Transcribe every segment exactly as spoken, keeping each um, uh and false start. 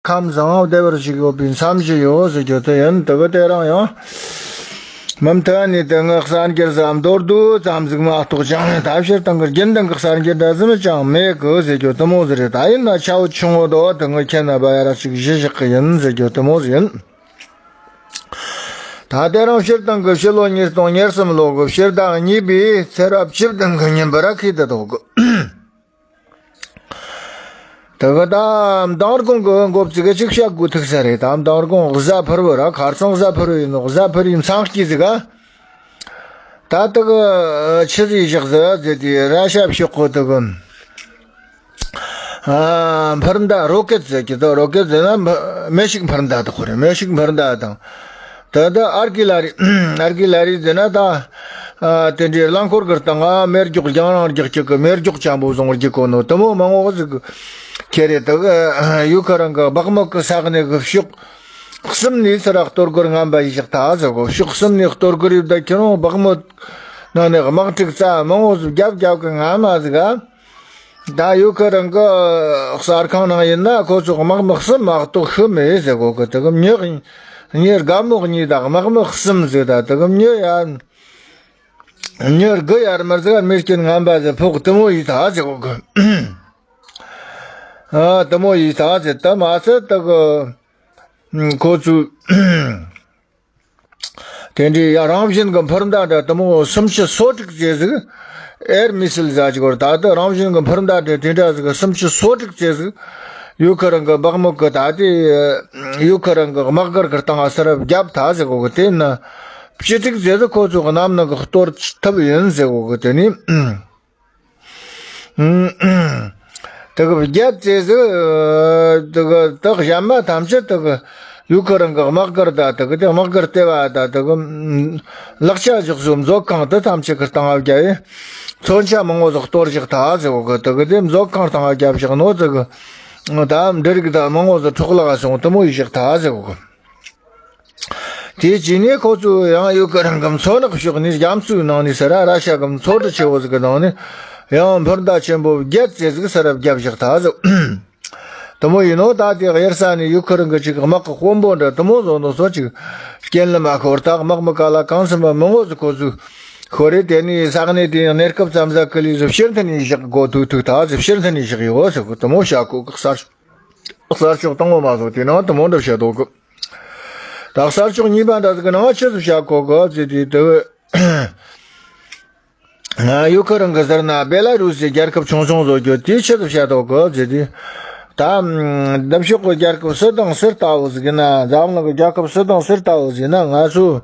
ཁམས་བཟང་བདེ་བར་བཞུགས་ཡོད་པའི་འཚམས་ཞུ་ཡོད་ཟེར་རྒྱུ་དེ་ཡིན། དེ་གི་དེ་རིང་ཡང་མུ་མཐུད་ནས་དེ་ངའི་གསར་འགྱུར་ཟིག་མདོར་བསྡུས་ཙམ་ཟིག་མ་གཏོགས་ཅང་མེད། ད་སྤྱིར་བཏང་གི་རྒྱུན་ལྡན་གི་གསར་འགྱུར་འདྲ་ཟིག་ཅང་མེད་གི་ཟེར་རྒྱུ་དེ་མོ་ཟིག་རེད། ད་ཡིན་ན་ཆ་བོ་ཆུང་བོ་དོ་དེ་ངའི་ཁྱེད་རྣམ་པ་ཡར་ཅིག་ཞུ་བཞག་གི་ཡིན་ཟེར་རྒྱུ་དེ་མོ་ཟིག་ཡིན། ད་དེ་རིང་སྤྱིར་བཏང་གི་ཕྱི་ལོ་ཉིས་སྟོང་ཉེར་གསུམ་ལོ་གི་ཕྱི་ཟླ་གཉིས་པའི་ཚེས་པ་བཅུ་བདུན་གི་ཉིན་པར་ཁེལ་ཏེ་འདུག་གི། དེ་གི་ད་མདང་དགོང་གི་འགོ་བཙུགས་གི་ཅིག་བཤད་དགོས་ཐུག་ས་རེད། ད་མདང་དགོང་གཟའ་ཕུར་བུ་ར། ཁ་སང་གཟའ་ཕུར་བུ་ཡིན་ནོ། གཟའ་ཕུར་བུའི་མཚན་དཀྱིལ་ཟིག་ག་ད་དེ་གི་ཆི་ཟིག་བཞག་ཟིག་ཟེར་དུས། ར་ཤ་ཕྱོགས་གི་དེ་གི་ཨ་འཕུར་མདའ། རོ་ཀེད་ཟེར་གི་དེ། རོ་ཀེད་ཟེར་ན་མེ་ཤུགས་འཕུར་མདའ་དེ་ཁོ་རེད། མེ་ཤུགས་འཕུར་མདའ་དང་། ད་ལྟ་ཨར་ཏི་ལ་རི། ཨར་ཏི་ལ་རི་ཟེར་ན་ད་ཨ་དེ་འདྲའི་རླངས་འཁོར་གི་སྟེང་ང་མེ་སྒྱོགས་རྒྱང་རིང་རྒྱག་རྒྱུ་གི། མེ་སྒྱོགས་ཆེན་པོ་བཟུང་རྒྱུ་གོ་ནོ་དེ་མོ་མང་བོ་ཟིག་ཁྱེར་རེ། དེ་གི་ཡུ་ཁི་རན་གི་བག་མུ་གི་ས་གནས་གི་ཕྱོགས་གསུམ་ནས་ཚུར་གཏོར་རྒོལ་ངན་པ་ཡས་བཞག་ད་ཟེར་གོ། ཕྱོགས་གསུམ་ནས་གཏོར་རྒོལ་ཡས་བསྡད་ཁྱེར་རུང་བག་མུ་ནང་ནས་དམག་འཁྲུག་རྩ་མང་བོ་ཟིག་རྒྱབ་རྒྱབ་གི་ངན་མ་ཟིག་ག་ད་ཡུ་ཁི་རན་གི་གསར་ཁང་ནང་ཡིན་ན་ཁོ་ཚོ་དམག་མི་གསུམ་མ་གཏོགས་ཤི་མེད་ཟེར་གོ་གི། དེ་གི་མྱི་མྱི་རྒན་མོ་གཉིས་དང་དམག་མི་གསུམ་ཟེར། ད་དེ་གི་མྱི་ཡ་མྱི་དགུ་ཡར་མར་ཟིག་མེ་རྐྱེན་ངན་པ་ཟིག་ཕོག་དེ་མོ་ཡས་ད་ཟེར་གོ་གི། ཨ་དེ་མོ་ཡས་ད་ཟེར། དེ་མ་ཟད་དེ་གི་ཁོ་ཚོས་དེ་འདྲའི་ཡ་རང་བཞིན་གི་འཕུར་མདའ་འདྲ་དེ་མོ་སུམ་ཅུ་སོ་དྲུག་ཙམ་ཟིག་ཨེར་མི་སིལ་ཟེར་གི་རེད། ད་ལྟ་རང་བཞིན་གི་འཕུར་མདའ་དེ་དེ་འདྲ་ཟིག་སུམ་ཅུ་སོ་དྲུག་ཙམ་ཟིག་ཡུ་ཁི་རན་གི་བག་མུ་གི་ད་ལྟའི་ཡུ་ཁི་རན་གི་དམག་སྒར་གི་སྟེང་ང་ཚུར་བརྒྱབ་ད་ཟེར་གོ་གི། དེ་ན་བཅུ་དྲུག་ཙམ་ཟིག་ཁོ་ཚོ་གི་གནམ་ནང་གི་གཏོར་ཐུབ་ཡིན་ཟེར་གོ་གི། དེ་ནས། དེ་གི་བརྒྱད་ཙམ་ཟིག་དེ་གི་དག་གཞན་མ་ཐམས་ཅད་དེ་གི་ཡུ་ཁི་རན་གི་དམག་སྒར་ད་དེ་གི་དེ་དམག་སྒར་ལྟེ་བ་ད་དེ་གི་ལག་ཆ་བཞག་སའི་མཛོད་ཁང་དེ་ཐམས་ཅད་གི་སྟེང་ང་བརྒྱབ་ཡས། མཚོན་ཆ་མང་བོ་ཟིག་གཏོར་བཞག་ད་ཟེར་གོ་གི། དེ་གི་དེ་མཛོད་ཁང་སྟེང་ང་བརྒྱབ་བཞག་ནོ་དེ་གི་ད་འབྲུ་རིགས་ད་མང་བོ་ཟིག་འཕྲོ་བརླག་སོང་། དེ་མོ་ཡས་བཞག་ད་ཟེར་གོ་གི། དེའི་རྗེས་ནས་ཁོ་ཚོས་ཡང་ཡུ་ཁི་རན་གི་མཚོ་ནག་ཕྱོགས་ནས་རྒྱ་མཚོའི་ནང་ནས་ཟེར་ར། ར་ཤ་གི་མཚོ་གྲུ་ཆེ་བོ་ཟིག་གི་ནང་ནས་ཡང་འཕུར་མདའ་ཆེན་པོ་བརྒྱད་ཙམ་ཟིག་ཟེར་ར་བརྒྱབ་བཞག་ད་ཟེར། དེ་མོ་ཡིན་ནོ། ད་དེ་གཡུལ་ས་ནས་ཡུ་ཁི་རན་གི་ཅིག་དམག་གི་དཔོན་པོ་འདྲ་དེ་མོ་བཟོ་ནོ་ཚོ་ཅིག་རྐྱེན་ལམ་མ་ཤོར། ད་དམག་མི་ག་ལ་གང་འཚམ་པ་མང་བོ་ཟིག་ཁོ་ཚོས་ཤོར་རེ། དེ་ནས་ས་གནས་དེ་ཡང་གནས་སྐབས་ཙམ་ཟིག་གི་ལས་བཟོ་ཕྱིར་འཐེན་ནས་བཞག་དགོས་ཐུག་ཐུག་ད་ཟེར། ཕྱིར་འཐེན་ནས་བཞག་ཡོད་ཟེར་གི། དེ་མོ་བྱ་གོ་གི། གསར་གསར་ཤོག་དང་པོ་མ་བཟོ་དེ་ནང་དེ་མོ་འདྲ་བཤད་འདུག་གི། ད་གསར་ཤོག་གཉིས་པ་འདྲ་ཟིག་གི་ནང་ཆི་ཟིག་བཤད་གོ་གི་ཟེར་དུས། དེ་ཡུ་ཁི་རན་གི་ཟེར་ན་བེ་ལ་རུ་སི་རྒྱལ་ཁབ་ཆུང་ཆུང་བཟོ་རྒྱུ་དེ་ཆི་ཟིག་བཤད་འདུག་གི་ཟེར་དུས། ད་འདི་ཕྱོགས་གི་རྒྱལ་ཁབ་སུ་དང་སུ་ལྟ་བུ་ཟིག་ཡིན་ན། འཛམ་གླིང་གི་རྒྱལ་ཁབ་སུ་དང་སུ་ལྟ་བུ་ཟིག་ཡིན་ན། ང་ཚོ་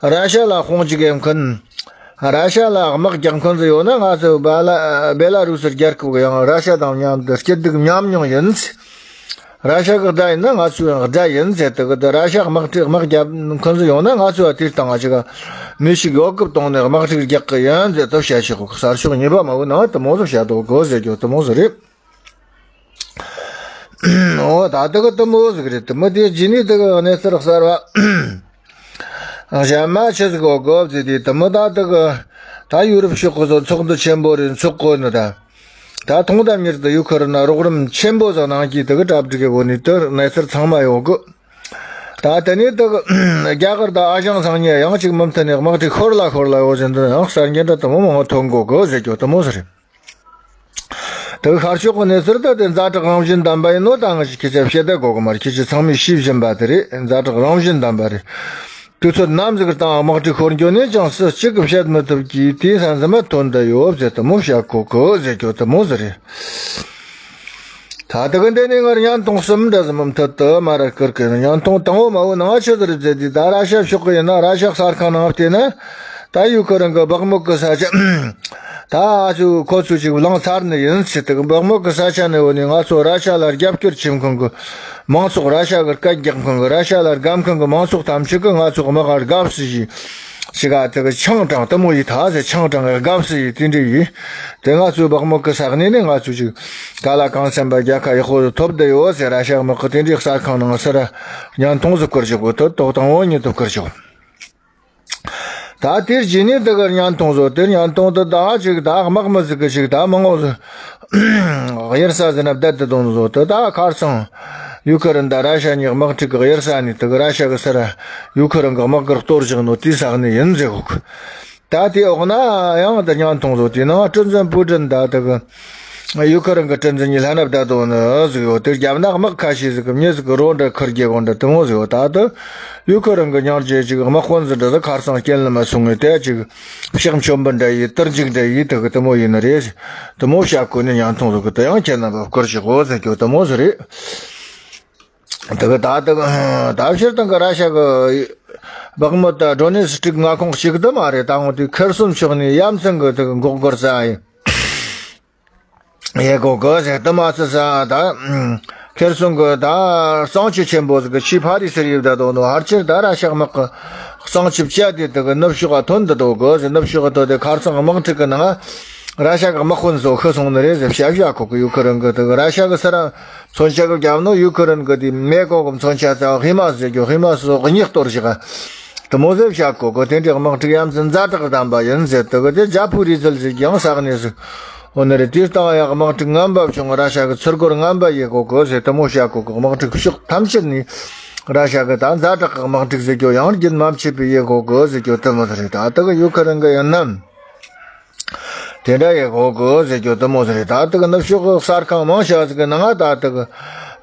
ར་ཤ་ལ་དཔུང་འཇུག་ཡེད་མཁན། ར་ཤ་ལ་དམག་རྒྱག་མཁན་ཟིག་ཡོད་ན། ང་ཚོ་བ་ལ་བེ་ལ་རུ་སི་རྒྱལ་ཁབ་གི་ཡང་ར་ཤ་དང་མཉམ་དུ་སྐྱིད་སྡུག་མཉམ་མྱོང་ཡིན། ར་ཤ་གི་དགྲ་ཡིན་ན་ང་ཚོའི་ཡང་དགྲ་ཡིན་ཟེར། དེ་གི་དེ་ར་ཤ་དམག་ཁྲིག་དམག་རྒྱབ་མཁན་ཟིག་ཡོད་ན། ང་ཚོ་བ་དེའི་སྟེང་ང་ཅིག་མི་ཞིག་ཡོད་སྐབས་གཏོང་ནས་དམག་ཁྲིག་རྒྱག་གི་ཡིན་ཟེར། དེ་བཤད་ཤོག་གི། གསར་ཤོག་གཉིས་པ་མ་བོ་ནང་དེ་མོ་ཟིག་བཤད་འདུག་གི་ཟེར་རྒྱུ་དེ་མོ་ཟིག་རེད། འོ་ད་དེ་གི་དེ་མོ་ཟིག་རེད། དེ་མོ་དེའི་རྗེས་ནས་དེ་གི་གནས་ཚུལ་གསར་བ་གཞན་མ་ཆི་ཟིག་གོ་གི་ཟེར་དུས། དེ་མོ་ད་དེ་གི་ད་ཡུ་རོབ་ཕྱོགས་གི་ཚོགས་འདུ་ཆེན་པོ་རེ་འཚོགས་གོ་ནི། ད་ད་ཐོག་མཐའ་མྱུར་དུ་ཡུ་ཁི་རན་ན་རོགས་རམ་ཆེན་པོ་ཟིག་གནང་གི། དེ་གི་གྲ་སྒྲིག་གི་སྒོ་ནས་དེ་གནས་ཚུལ་ཚང་མ་ཡོད་གི། ད་དེ་ནས་དེ་གི་རྒྱ་གར་དང་ཨ་ཞང་ཚང་མས་ཡང་ཅིག་མུ་མཐུད་ནས་དམག་འཁྲུག་ཤོར་ལ་ཤོར་ལ་ཡོད་ཟེར། འདི་ཡང་གསར་འགྱུར་འདྲ་དེ་མོ་མང་བོ་ཐོན་གོ་གི་ཟེར་རྒྱུ་དེ་མོ་ཟིག་རེད། དེ་གི་ཤར་ཕྱོགས་གི་གནས་ཚུལ་ད་དེ་ཛ་དྲག་རང་བཞིན་ལྡན་པ་ཡིན་ནོ། ད་ང་ཞིག་ཁྱེད་ཅག་བཤད་བསྡད་དགོས་གི་མ་རེད། ཁྱེད་ཅག་ཚང་མས་ཤེས་བཞིན་པ་དེ་རེད། ཛ་དྲག་རང་བཞིན་ལྡན་པ་རེད། དུས་ཚོད་ནམ་ཟིག་སྟེང་དམག་འཁྲུག་ཤོར་འགྱོ་ནས་ཀྱང་སུ་གཅིག་གིས་བཤད་མི་ཐུབ་གི། དེ་ས་འཛིན་མ་ཐོན་བསྡད་ཡོད་ཟེར་དེ་མོ་བཤད་གོ་གི་ཟེར་རྒྱུ་དེ་མོ་ཟིག་རེད། ད་དེ་གི་འདི་ནས་ངར་བརྙན་ཐུང་གསུམ་འདྲ་ཟིག་མུ་མཐུད་དུ་མར་ར་བསྐུར་གི། བརྙན་ཐུང་དང་པོ་མ་བོ་ནང་ཆི་ཟིག་རེད་ཟེར་དུས། ད་ར་ཤ་ཕྱོགས་གི་ཡིན་ན། ར་ཤ་གསར་ཁང་ནང་བལྟས་ན། ད་ཡུ་ཁི་རན་གི་བག་མུ་གི་ས་ཆ་ད་ཨ་ཚོ་ཁོ་ཚོས་ཅིག་བླངས་ཚར་ནི་ཡིན་ཟེར། དེ་གི་བག་མུ་གི་ས་ཆ་ནས་བོ་ནས་ང་ཚོ་ར་ཤ་ལ་རྒྱབ་སྐྱོར་བྱེད་མཁན་གི་མང་ཚོགས། ར་ཤ་གི་སྐད་རྒྱག་མཁན་གི། ར་ཤ་ལ་དགའ་མཁན་གི་མང་ཚོགས་ཐམས་ཅད་གིས་ང་ཚོ་དམག་ག་དགའ་བསུ་ཞུས། ཅིག་ག་དེ་གི་ཆང་དྲངས། དེ་མོ་ཡས་ད་ཟེར། ཆང་དྲངས་གི་དགའ་བསུ་ཡས། དེ་འདྲ་ཡས། དེ་ང་ཚོའི་བག་མུ་གི་ས་གནས་ནས་ང་ཚོ་ཅིག་ག་ལ་གང་འཚམ་པ་རྒྱལ་ཁ་ཡག་པོ་ཐོབ་བསྡད་ཡོད་ཟེར། ར་ཤ་དམག་གི་དེ་འདྲའི་གསར་ཁང་ནང་སུ་ར་བརྙན་ཐུང་ཟིག་བསྐུར་བཞག་གོ། དེ་ཐོག་དང་པོ་ཉིད་དུ་བསྐུར་བཞག། ད་དེར་རྗེས་ནས་དེ་གི་བརྙན་ཐུང་བཟོ། དེ་བརྙན་ཐུང་དེ་ད་ཅིག་ད་དམག་མི་ཟིག་གིས་ཅིག་ད་མང་བོ་ཟིག་གཡུལ་ས་ཟིག་ན་བསྡད་དེ་དོན་བཟོ། དེ་ད་ཁར་སང་ ཡུ་ཁུ་རེན་དང་ར་ཤ་གཉིས་དམག་འཁྲུག་གི་གཡུལ་ས་ནས་དེ་གི་ར་ཤ་གི་སར་ཡུ་ཁུ་རེན་གི་དམག་སྒར་གཏོར་བཞག་ནོ་དེའི་ས་གནས་ཡིན་ཟེར་གོ་གི། ད་དེའི་འོག་ན་ཡང་འདི་བརྙན་ཐུང་བཟོ་དེའི་ནང་སྲིད་འཛིན་པུ་ཏིན་དང་དེ་གི་ཡུ་ཁུ་རེན་གི་སྲིད་འཛིན་གཉིས་ལྷན་ན་བསྡད་དོ་ནི་ཟིག་ཡོད། དེ་རྒྱབ་ན་དམག་ཁ་ཤས་ཟིག་གི་མྱི་ཟིག་གི་རོ་འདྲ་ཁུར་རྒྱུ་གོ་འདྲ་དེ་མོ་ཟིག་ཡོད། ད་དེ་ཡུ་ཁུ་རེན་གི་ཉང་རྗེ་ཅིག་དམག་དཔོན་ཟིག་འདྲ་ཟིག་ཁ་སང་རྐྱེན་ལམ་མ་སོང་ངས་དེ་ཅིག་ཕྱག་མཆོད་འབུལ་འདྲ་ཡིས་དུར་འཇུག་འདྲ་ཡིས་དེ་གི་དེ་མོ་ཡིན་ནི་རེད། དེ་མོ་བཤད་གོ་ནི་བརྙན་ཐུང་ཟིག་གི་དེ་ཡང་ཁྱེད་རྣམ་པ་བསྐུར་ཞིག་འོ་ཟེར་རྒྱུ་དེ་མོ་ཟིག་རེད། དེ་གི་ད་དེ་གི་ད་སྤྱིར་བཏང་གི་ར་ཤ་གི་བག་མུ་ད་ཌོ་ནེ་སི་ཀྲིག་མངའ་ཁོངས་གཅིག་ཏུ་མ་རེད། ད་འོང་དུས་ཁེར་སོན་ཕྱོགས་ནས་ཡ་མཚན་གི་དེ་གི་འགོག་རྒོལ་ས་ཡིན། ཡེ་གོ་གི་ཟེར་དུ་མ་ཚད་ས་ད་ཁེར་སོན་གི་ད་གཙང་ཆུ་ཆེན་པོ་ཟིག་གི་ཆུ་ཕ་རི་སི་རི་བསྡད་དོ་ནོ་ཕལ་ཆེར་ད་ར་ཤ་དམག་གི་གཙང་ཆུ་བཅད་དེ་དེ་གི་ནུབ་ཕྱོགས་ག་ཐོན་དུ་འདུག་གི་ཟེར། ནུབ་ཕྱོགས་ག་ཐོན་དེ་ཁ་སང་དམག་འཁྲུག་གི་ནང་ར་ཤ་གི་དམག་དཔོན་ཚོ་ཤི་སོང་ནི་རེད་ཟེར་བཤད་བཞག་གོ་གི། ཡུ་ཁུ་རེན་གི་དེ་གི་ར་ཤ་གི་སར་མཚོན་ཆ་གི་རྒྱབ་ནོ་ཡུ་ཁུ་རེན་གི་དེ་མེ་གོ་གི་མཚོན་ཆ་ཚ་ཧི་མ་ཟེར་རྒྱུ་ཧི་མ་སོ་གཉིས་གཏོར་བཞག་དེ་མོ་ཟེར་བཤད་གོ་གི། དེ་འདྲའི་དམག་འཁྲུག་ཡ་མཚན་ཛ་དྲག་ལྡན་པ་ཡིན་ཟེར། དེ་གི་དེ་ཇ་ཕུ་རི་ཟིལ་ཟེར་ཀྱང་ས་གནས་ཟིག་འོ་ནི་རེད། དེའི་སྟེང་ཡང་དམག་འཁྲུག་ངན་པ་བྱུང་། ར་ཤ་གི་ཚུར་རྒོལ་ངན་པ་ཡེ་གོ་གི་ཟེར་དེ་མོ་བཤད་གོ་གི། དམག་འཁྲུག་ཕྱོགས་ཐམས་ཅད་ནས་ར་ཤ་གི་ད་ཛ་དྲག་གི་དམག་འཁྲུག་ཟེར་རྒྱུ་ཡང་རྒྱུན་མ་ཆད་པའི་ཡེ་གོ་གི་ཟེར་རྒྱུ་དེ་མོ་ཟིག་རེད། ད་དེ་གི་ཡུ་ཁུ་རེན་གི་ཡིན་ནམ། དེ་འདྲ་ཡེ་གོ་གི་ཟེར་རྒྱུ་དེ་མོ་ཟིག་རེད། ད་དེ་གི་ནུབ་ཕྱོགས་གི་གསར་ཁང་མང་ཤོས་ཟིག་གི་ནང་ང་ད་དེ་གི་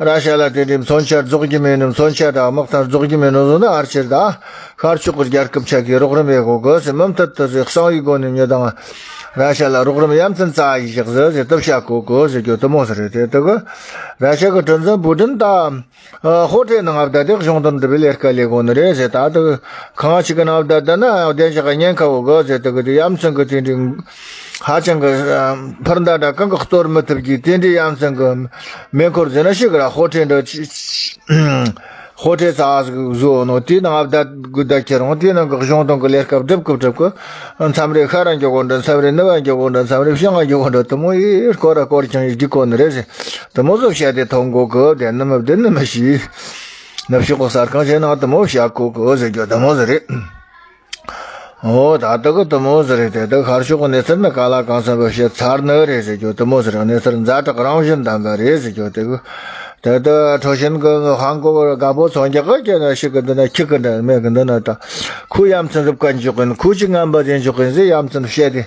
ར་ཤ་ལ་དེ་འདྲའི་མཚོན་ཆ་རྫོགས་རྒྱུ་མེད་ནི། མཚོན་ཆ་དང་དམག་དང་རྫོགས་རྒྱུ་མེད་ནི་བཟོ་ན་ཕལ་ཆེར་ད་ཤར་ཕྱོགས་གི་རྒྱལ་ཁབ་ཆ་གིས་རོགས་རམ་ཡེ་གོ་གི་ཟེར། མུ་མཐུད་དུ་ཟིག་གསང་བའི་སྒོ་ནས་མྱི་དང་ར་ཤ་ལ་རོགས་རམ་ཡ་མཚན་ཙ་ཡེ་བཞག་ཟིག་ཟེར་དེ་བཤད་གོ་གི་ཟེར་རྒྱུ་དེ་མོ་ཟིག་རེད། དེ་དེ་གི་ར་ཤ་གི་སྲིད་འཛིན་པུ་ཏིན་ད་ཨ་ཧོ་ཊེལ་ནང་བསྡད་དེ་གཞུང་དོན་སྒྲུབ་པའི་ལས་ཀ་ལས་གོ་ནི་རེད་ཟེར། ད་དེ་ཁང་ཞིག་གི་ནང་བསྡད་ན་བདེ་འཇགས་ཉེན་ཁ་ཡོད་གི་ཟེར། དེ་གི་དེ་ཡ་མཚན་གི་དེ་འདྲའི་ཧ་ཅང་གི་ཨ་འཕུར་མདའ་འདྲ་གང་གི་གཏོར་མི་ཐུབ་གི་དེ་འདྲའི་ཡ་མཚན་གི་མེ་འཁོར་ཟེར་ན་ཤི་གི་ར། ཧོ་ཊེལ་འདྲ་ཧོ་ཊེལ་ཙ་ཟིག་བཟོ་ནོ་དེའི་ནང་བསྡད་དགོས་ད་ཁྱེད་རང་། དེའི་ནང་གི་གཞུང་དོན་གི་ལས་ཀ་སྒྲུབ་གི་སྒྲུབ་གི། མཚམས་རེ་ཤར་ར་འགྱོ་གོ་འདྲ། མཚམས་རེ་ནུབ་བ་འགྱོ་གོ་འདྲ། མཚམས་རེ་བྱང་ང་འགྱོ་གོ་འདྲ། དེ་མོ་ཡེ་སྐོར་ར་སྐོར་ཀྱང་ཡེ་རྒྱུག་གོ་ནི་རེད་ཟེར། དེ་མོ་ཟིག་བཤད་དེ་ཐོན་གོ་གི། བདེན་ནི་མི་བདེན་ནི་མི་ཤེས། ནུབ་ཕྱོགས་གསར་ཁང་ཆེ་ནང་དེ་མོ་བཤད་གོ་གི་ཟེར་རྒྱུ་དེ་མོ་ཟིག་རེད། འོ་ད་དེ་གི་དེ་མོ་ཟིག་རེད། དེ་དེ་ཤར་ཕྱོགས་གི་གནས་ཚུལ་ནི་ག་ལ་གང་འཚམ་པ་བཤད་ཚར་ནི་རེད་ཟེར་རྒྱུ་དེ་མོ་ཟིག་རེད། གནས་ཚུལ་ཛ་དྲག་རང་བཞིན་ལྡན་པ་རེད་ཟེར་རྒྱུ་དེ་གི། དེ་དེ་ཁྲོ་ཤན་གི་ཧང་གོ་དགའ་པོ་ཚོང་རྒྱག་གི་ཀྱེ་ན་ཞིག་གི་འདི་ན་ཁྱི་གི་འདྲ་མེད་གི། འདི་ན་ད་ཁོ་ཡ་མཚན་རུབ་ཀ་འཇོག་གིན། ཁོ་ཅི་ངན་པ་དེ་འཇོག་གིན་ཟེར་ཡ་མཚན་བཤད་དེ།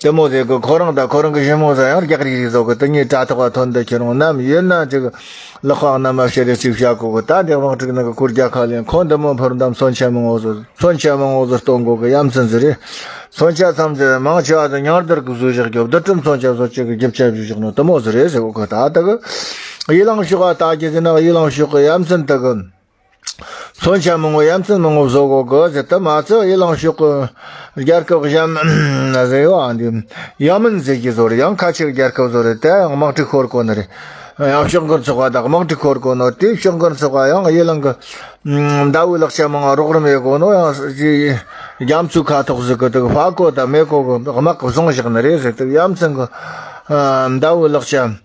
དེ་མོ་ཟེར་གི། ཁོ་རང་ད་ཁོ་རང་གི་ཞི་མོ་ཟ་ཡང་རྒྱག་རིག་རིག་བཟོ་གི། དེ་ཉིད་དྲ་ཐོག་ག་ཐོན་འདི་ཁྱེད་རང་ནམ་ཡིན་ན་ཅིག་ལག་པ་ནམ་མ་བཤད་རེ་ཅིག་བྱ་གོ་གི། ད་འདི་དམག་འཁྲུག་ནང་གི་ཁོ་རྒྱལ་ཁ་ལེན། ཁོ་འདི་མོ་འཕུར་མདའ་མཚོན་ཆ་མང་བོ་བཟོ། མཚོན་ཆ་མང་བོ་བཟོ་གཏོང་གོ་གི་ཡ་མཚན་ཟིག་རེད། མཚོན་ཆ་ཚང་ཟིག་མང་ཆེ་བ་ཟིག་ཉར་དར་གི་བཟོ་བཞག་གི། བདུད་རྩི་མཚོན་ཆ་བཟོ་ཅིག་གི་རྒྱུ་ཆ་བཟོ་བཞག་ནོ་དེ་མོ་ཟིག་རེད་ཟེར་གོ་གི། ད་ད་གི་ཡི་ལང་ཕྱོགས་ལྟ་རྒྱུ་ཟེར་ན་ཡི་ལང་ཕྱོགས་གི་ཡ་མཚན་དེ་གི། མཚོན་ཆ་མང་བོ་ཡ་མཚན་མང་བོ་བཟོ་གོ་གི་ཟེར། དེ་མ་ཚད་ཡི་ལང་ཕྱོགས་གི་རྒྱལ་ཁབ་གཞན་ཟེར་ཡོད་ཨ། འདི་ཡ་མིན་ཟེར་གི་བཟོ་རེད། ཡང་ཁ་ཆེ་གི་རྒྱལ་ཁབ་བཟོ་རེད། དེ་ཡང་དམག་འཁྲུག་ཤོར་གོ་ནི་རེད། ཡང་ཕྱོགས་འགལ་ཚོགས་པ་དང་དམག་འཁྲུག་ཤོར་གོ་ནོ་དེ། ཕྱོགས་འགལ་ཚོགས་པ་ཡང་ཡི་ལང་གི་མདའ་བོའི་ལག་ཆ་མང་བ་རོགས་རམ་ཡེ་གོ་ནོ། ཡང་རྒྱ་མཚོའི་ཁ་ཐོག་ཟིག་གི་དེ་ཧྥ་གོ་དང་མེ་གོ་གི་དམག་གིས་བཟུང་བཞག་ནི་རེད་ཟེར། དེ་ཡ་མཚན་གི་མདའ་བོའི་ལག་ཆ།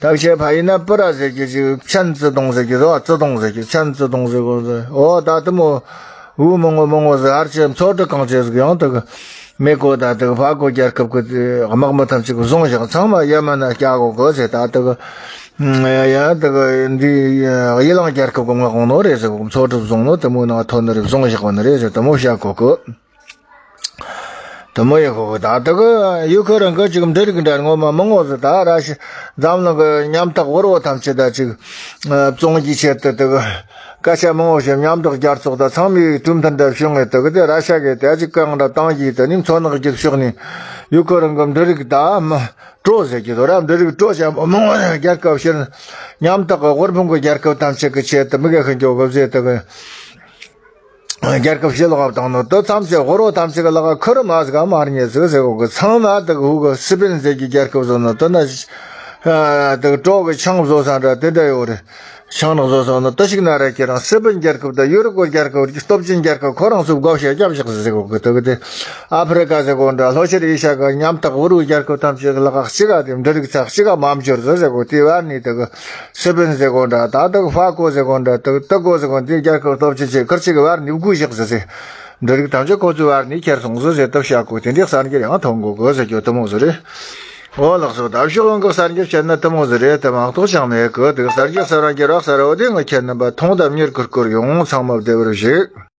ཐབས་ཤེས་ཕ་ཡིན་ན་པུ་ར་ཟེར་གི་ཅིག་ཆན་ཙི་ཏུང་ཟེར་གི་ཟོ། ཙི་ཏུང་ཟེར་གི། ཆན་ཙི་ཏུང་ཟེར་གོ་ཟེར། འོ་ད་དེ་མོ་བུ་མང་བོ་མང་བོ་ཟིག་ཧར་ཆེ་མཚོ་གྲུ་གང་ཆེ་ཟིག་ཡང་དེ་གི་མེ་གོ་ད་དེ་གི་ཧྥ་གོ་རྒྱལ་ཁབ་གི་དམག་མི་ཐམས་ཅད་གི་བཟུང་བཞག། ཚང་མ་ཡ་མ་ན་སྐྱ་གོ་གི་ཟེར། ད་དེ་གི་ཡ་དེ་གི་འདི་ཡི་ལང་རྒྱལ་ཁབ་གི་དམག་འོང་ནོ་རེད་ཟེར་གོ། མཚོ་གྲུ་བཟུང་ནོ་དེ་མོ་ནང་ཐོན་ནི་རེད། བཟུང་བཞག་གོ་ནི་རེད་ཟེར། དེ་མོ་བཤད་གོ་གི། དེ་མོ་ཡེ་གོ་གི། ད་དེ་གི་ཡུ་ཁུ་རེན་གི་ཅིག་འབྲུ་རིགས་འདྲ་ངོ་མ་མང་བོ་ཟིག་ད་ར་ཤི་འཛམ་གླིང་གི་ཉམ་ཐག་དབུལ་བོ་ཐམས་ཅད་ད་ཅིག་བཙོང་རྒྱུའི་ཆེད་དུ་དེ་གི་སྐད་ཆ་མང་བོ་བཤད། མཉམ་འབྲེལ་རྒྱལ་ཚོགས་ད་ཚང་མས་གྲོས་མཐུན་འདྲ་བྱུང་ངེ། དེ་གི་དེ་ར་ཤ་གི་དེ་ཅིག་གང་འདྲ་བཏང་རྒྱུ་དེ་ནི་མཚོ་ནག་རྒྱུད་ཕྱོགས་ནས་ཡུ་ཁུ་རེན་གི་འབྲུ་རིགས་ད་མི་སྤྲོད་ཟེར་གི་དོ་ར། འབྲུ་རིགས་སྤྲོད་བྱ་མང་བོ་རྒྱལ་ཁབ་ཕྱིར་ཉམ་ཐག་གི་དབུལ་ཕོངས་གི་རྒྱལ་ཁབ་ཐམས་ཅད་གི་ཆེད་དུ་མི་གེ་ཤི་འགྱོ་གི་ཟེར། དེ་གི་རྒྱལ་ཁབ་ཕྱི་ལོགས་བཏང་ནོ་དེ་ཐམས་ཅད་དབུལ་བོ་ཐམས་ཅད་གི་ལག་ཁུར་མ་ཟིག་ག་མ་རྙེད་ཟིག་ཟེར་གོ་གི། ཚང་མ་དེ་གི་ཧུ་གི་སི་པེན་ཟེར་གི་རྒྱལ་ཁབ་བཟོ་ནོ་དེ་ན་དེ་གི་གྲོ་གི་ཆང་བཟོ་ས་འདྲ་དེ་འདྲ་ཡོད་རེད། ཆང་ནག་བཟོ་ས་ནོ་དེ་ཞིག་ན་ར་ཁྱེད་རང་སི་པེན་རྒྱལ་ཁབ་དང་ཡུ་རོབ་གི་རྒྱལ་ཁབ་སྟོབས་ཆེན་རྒྱལ་ཁབ་ཁོ་རང་ཚོ་བགོ་བཤའ་རྒྱབ་བཞག་ཟིག་ཟེར་གོ་གི། དེ་གི་དེ་ཨ་ཕི་རི་ཀ་ཟེར་གོ་འདྲ་ལྷོ་ཤར་ཨེ་ཤ་གི་ཉམ་ཐག་དབུལ་བོའི་རྒྱལ་ཁབ་ཐམས་ཅད་གི་ལག་གཅིག་ག་དེ་འབྲུ་རིགས་ཚགས་གཅིག་ག་མ་འབྱོར་ཟིག་ཟེར་གོ། དེ་བར་ནས་དེ་གི་སི་པེན་ཟེར་གོ་འདྲ། ད་དེ་གི་ཧྥ་གོ་ཟེར་གོ་འདྲ། དེ་གི་ཏི་གོ་ཟེར་གོ་འདི་རྒྱལ་ཁབ་སྟོབས་ཆེ་ཆེ་ཁུར་ཆེ་གི་བར་ནས་བགོས་བཞག་ཟེར་ཟེར། འབྲུ་རིགས་ཐམས་ཅད་ཁོ་ཚོའི་བར་ནས་ཁྱེར་སོང་ཟིག་ཟེར་ཐབས་བྱ་གོ། དེ་འདྲའི་གསར་འགྱུར་ཡང་ཐོན་གོ་གི་ཟེར་རྒྱུ་དེ་མོ་ཟིག་རེད། ཨོ་ལགས་སོ། ད་ཕྱོགས་ཡོངས་ཀྱི་གསར་འགྱུར་ཁྱེར་ན་དེ་མོ་ཟིག་རེད། དེ་མ་གཏོགས་ཅང་མེད་གི། དེ་གསར་འགྱུར་གསར་བ་འགྱུར་བ་གསར་བ་དེ་ངས་ཁྱེར་ནི་པ་ཐོང་དང་མྱུར་གི་སྐོར་ཡོང་། ཚང་མ་བདེ་བར་བཞུགས།